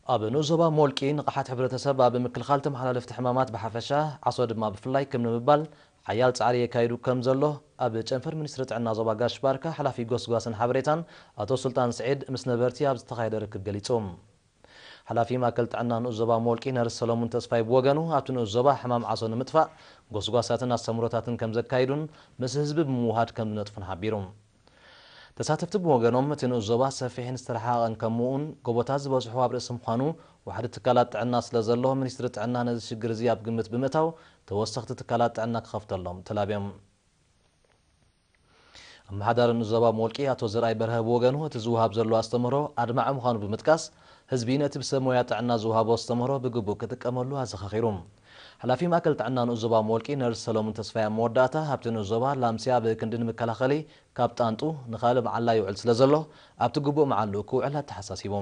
ኣብ ንኡስ ዞባ ሞልቂ ንቕሓት ሕብረተሰብ ኣብ ምክልኻል ተመሓላለፍቲ ሕማማት ብሓፈሻ፣ ዓሶ ድማ ብፍላይ ክም ንምባል ሓያል ጻዕሪ የካይዱ ከም ዘሎ ኣብ ጨንፈር ሚኒስትሪ ጥዕና ዞባ ጋሽ ባርካ ሓላፊ ጎስጓስን ሓበሬታን ኣቶ ሱልጣን ስዒድ ምስ ነበርቲ ኣብ ዝተኻየደ ርክብ ገሊጹ። ሓላፊ ማእከል ጥዕና ንኡስ ዞባ ሞልቂ ነርስ ሰሎሙን ተስፋይ ብወገኑ፣ ኣብቲ ንኡስ ዞባ ሕማም ዓሶ ንምጥፋእ ጎስጓሳትን ኣስተምህሮታትን ከም ዘካይዱን ምስ ህዝቢ ብምውሃድ ከም ዝነጥፉን ሓቢሩ። ተሳተፍቲ ብወገኖም፣ እቲ ንኡስ ዞባ ሰፊሕን ዝተረሓሓቐን ከም ምኡን ጎቦታት ዝበዝሑ ኣብ ርእሲ ምዃኑ፣ ዋሕዲ ትካላት ጥዕና ስለ ዘሎ፣ ሚኒስትሪ ጥዕና ነዚ ሽግር እዚ ኣብ ግምት ብምእታው ተወሰኽቲ ትካላት ጥዕና ክኸፍተሎም ተላብዮም። ኣመሓዳሪ ንኡስ ዞባ ሞልቂ ኣቶ ዘርኣይ በርሀ ብወገኑ፣ እቲ ዝወሃብ ዘሎ ኣስተምህሮ ኣድማዒ ምዃኑ ብምጥቃስ፣ ህዝቢ ነቲ ብሰብ ሞያ ጥዕና ዝወሃቦ ኣስተምህሮ ብግቡእ ክጥቀመሉ ኣዘኻኺሩ። ሓላፊ ማእከል ጥዕና ንኡስ ዞባ ሞልቂ ነርስ ሰሎሙን ተስፋይ ኣብ መወዳእታ፣ ኣብቲ ንኡስ ዞባ ላምሲ ኣብ ክንዲ ንመከላኸሊ ካብ ጣንጡ ንኻልእ መዓላ ይውዕል ስለ ዘሎ፣ ኣብቲ ግቡእ መዓልኡ ክውዕል ኣተሓሳሲቡ።